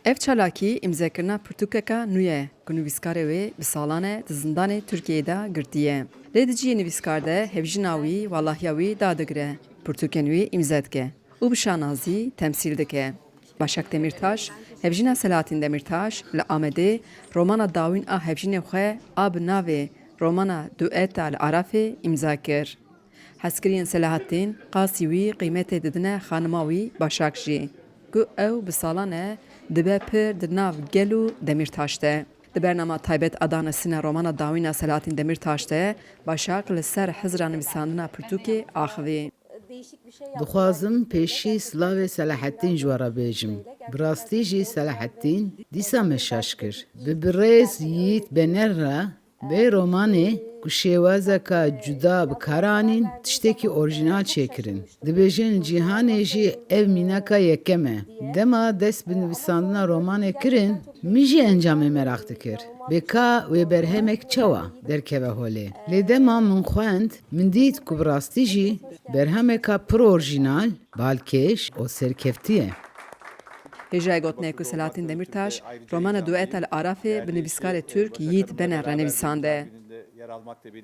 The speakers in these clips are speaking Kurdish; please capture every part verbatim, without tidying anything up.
Ev çalakî îmzekirina pirtûkeka nû ye ku nivîskarê wê bi salan e di zindanê Tirkiyeyê de girtiye. Lê di cihê nivîskar de hevjîna wî, walahiya wî dadigire, pirtûkên wî îmze dike û bi şanazî temsîl dike. Başak Demîrtaş, hevjîna Selahattin Demîrtaş li Amedê romana dawîn a hevjînê xwe a bi navê Romana Dueta li Arafê îmza kir. Hezkiriyên Selahattin qasî wî qîmetê didine xanima wî Başak jî, ku ew bi salan e dibe pir di nav gel û Demîrtaş de. Di bernama taybet a danasîna romana dawîn a Selahattin Demîrtaş de, Başak li ser hizra nivîsandina pirtûkê axivî. Dixwazim pêşî silavê Selahettîn ji we re bêjim. Bi rastî jî Selahettîn dîsa me şaş kir. Bi birêz Yiğit Bener re vê romanê ku şêwazeka cuda bi kar anîn, tiştekî orjînal çêkirin. Dibêjin cîhanê jî ev mînaka yekem e. Dema dest bi nivîsandina romanê kirin, min jî encamê meraq dikir. Bê ka wê berhemek çawa derkeve holê. Lê dema min xwend, min dît ku bi rastî jî berhemeka pir orjînal, balkêş û serkeftî ye. Hêjayê gotinê ku Selahattin Demîrtaş romana Dueta li Arafê bi nivîskarê Tirk Yiğit Bener re nivîsande.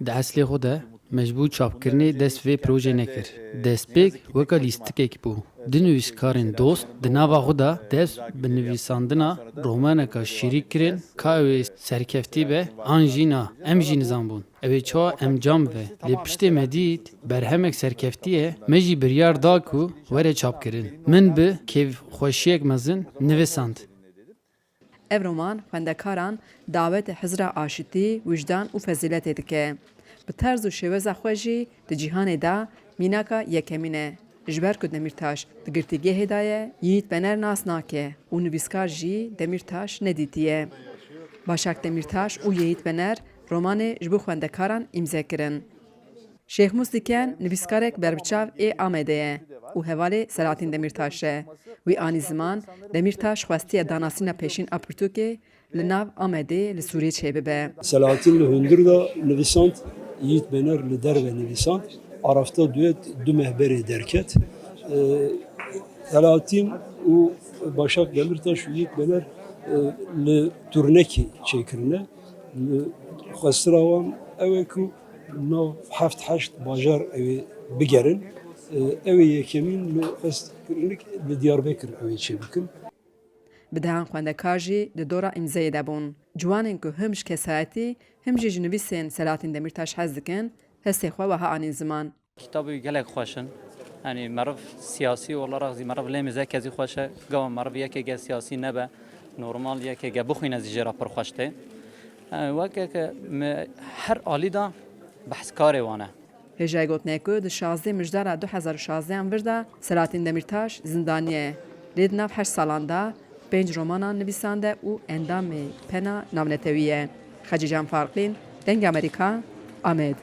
Di eslê xwe de me ji bo çapkirinê dest vê projê nekir. Destpêk weke lîstikek bû. Du nivîskarên dost di nava xwe de dest bi nivîsandina romaneka şîrî kirin, ka ew ê serkeftî be an jî na, em jî nizanbûn ew ê çawa encam ve. Lê piştê me dît berhemek serkeftî ye, me jî biryar da ku were çapkirin. Min bi kêfxweşiyek mezin nivîsand. Ev roman xwendekaran dawetê hizra aşitî, wijdan û fezîletê dike. Bi terz û şêweza xwe jî di cîhanê de mînaka yekemîn e. Ji ber ku Demîrtaş di girtîgehê de ye, Yiğit Bener nas nake û nivîskar jî Demîrtaş nedîtiye. Başak Demîrtaş û Yiğit Bener romanê ji bo xwendekaran îmze kirin. Şêxmûs Diken nivîskarek berbiçav ê Amedê ye û hevalê Selahattin Demîrtaş e. Wî anî ziman, Demîrtaş xwestiye danasîna pêşîn a pirtûkê li nav Amedê li Sûriyê çêbibe. Selahattin li hundir de nivîsand, Yiğit Bener li derve nivîsand. Arafta Duet du meh berê derket. Ee, Selahattin û Başak Demîrtaş û Yiğit Bener e, li turnekê çêkirine. Xwestira wan ew e ku nav heft heşt bajar ew ê bigerin. Ew ê yekemîn li xwestkirinik li Diyarbekir ew ê çêbikin. Bi dehan xwendekar jî di dora îmzeyê de bûn. Ciwanên ku him ji kesayetî, him jî ji nivîsên Selahattin Demîrtaş hez dikin, hestê xwe wiha anîn ziman. Kitabê wî gelek xweş in. Yanî meriv siyasî olarak zî meriv lê mize kezî xweş e. Gava meriv yekê ge siyasî nebe, normal yekê ge bixwîne zî jê re pir xweş tê. Yanî weke ke me her alî de behskarê wan e. Hêjayê gotinê ku di şazdeh Mijdara du hezar û şazdehan vir de Selahattin Demîrtaş zindanî ye. Lê di nav heşt salan de pênc romanan nivîsande û endamê Pena Navnetewî ye. Xecîcan Farqîn, Dengê Amerîka, Amed.